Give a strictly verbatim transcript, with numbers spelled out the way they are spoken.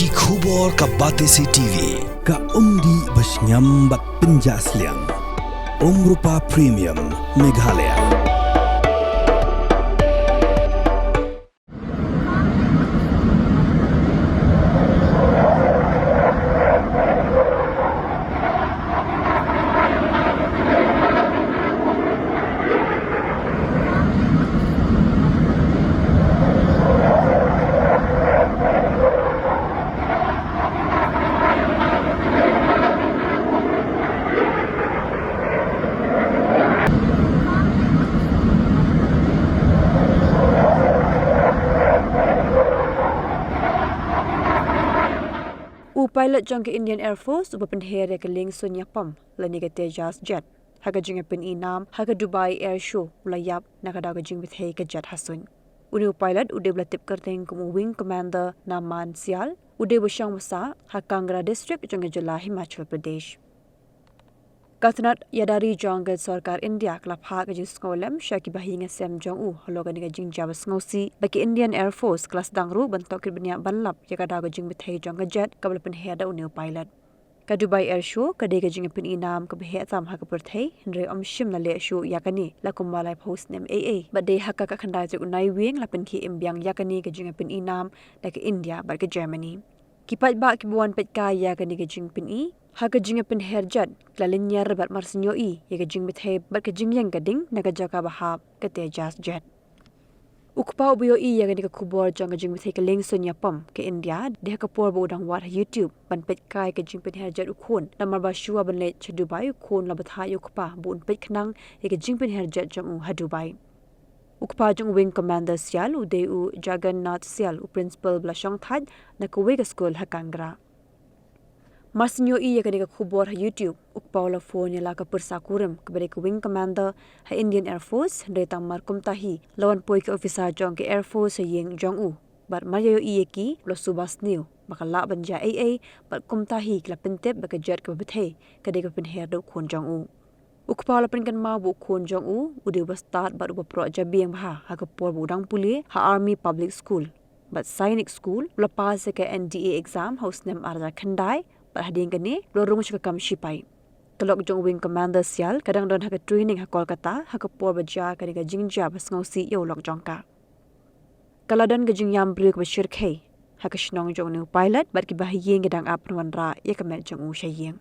Ki khubor ka Batesi T V, ka umdih ba shngiam bad pynjah sliang. Umrupa Premium, Meghalaya. U pilot jong ka Indian Air Force uba pynher ïa ka lieng suiñ ïapom lane ka Tejas jet ha ka jingïapyni nam ha ka Dubai Air Show u la ïap na ka daw ka jingbthei ka jet ha suiñ. Une u pilot u dei ba la tip kyrteng kum u Wing Commander Naman Sial, u dei ba shong ba sah ha Kangra District jong ka jylla Himachal Pradesh. Ka tnat ïada ri jong ka sorkar India ka la phah ka jingsngewlem sha ki bahaïing hasem jong u halor kane ka jingjia ba sngewsih ba ka Indian Air Force ka la sdang ruh ban tohkit bniah ban lap ïa ka daw ka jingbthei jong ka jet kaba la pynher da une u pilot. Ka Dubai Air Show ka dei ka jingïapyni nam kaba heh tam ha ka pyrthei, hynrei ym shym la leh shuh ïa kane la kumba laiphew snem eiei bad dei ha ka khatkhyndai tarik u Naiwieng la pynkhie im biang ïa kane ka jingïapyni nam da ka India bad ka Germany. Ki paidbah kiba wan peitkai ïa kane ka jingpyni ha ka jingïapynher jet ki la lynñiar bad marsien ïohi ïa ka jingbthei bad ka jingïeng ka ding na ka jaka ba hap ka Tejas jet. U kpa uba ïohi ïa kane ka khubor jong ka jingbthei ka lieng suiñ ïapom ka India dei ha ka por ba u dang wad ha YouTube ban peitkai ka jingpynher jet u khun, namar ba shuwa ban leit sha Dubai u khun u la bthah ïa u kpa ba un peit khnang ïa ka jingpynher jet jong u ha Dubai. U kpa jong u Wing Commander Sial u dei u Jagannath Sial, u principal ba la shongthait na kawei ka skul ha Kangra. Mar shu ïohi ïa kane ka khubor ha YouTube, u kpa u la phone ïa la ka pyrsa kurim kaba dei ka Wing Commander ha Indian Air Force, hynrei tang mar kumta hi la wan poi ki officer jong ka Air Force ha ïing jong u. Bad mar ïa ïohi ïa ki, u la suba sniew ba ka lah ban jia eiei, bad kumta hi ki la pyntip ba ka jet kaba bthei ka dei kaba pynher da u khun jong u. U kpa u la pynkynmaw ba u khun jong u u dei uba stad bad uba proh jabieng bha ha ka por ba u dang pule ha Army Public School bad Sainik School. U la pass ïa ka N D A exam ha u snem ar hajar khyndai bad hadien kane u la rung sha ka kam shipai. Ka lok jong u Wing Commander Sial ka dang don ha ka training ha Kolkata ha ka por ba jia kane ka jingjia ba sngewsih ïa u lok jong ka. Ka la don ka jingïam briew kaba shyrkhei ha ka shnong jong une u pilot bad kiba ha ïing ki dang ap ban wanrah ïa ka met jong u sha ïing.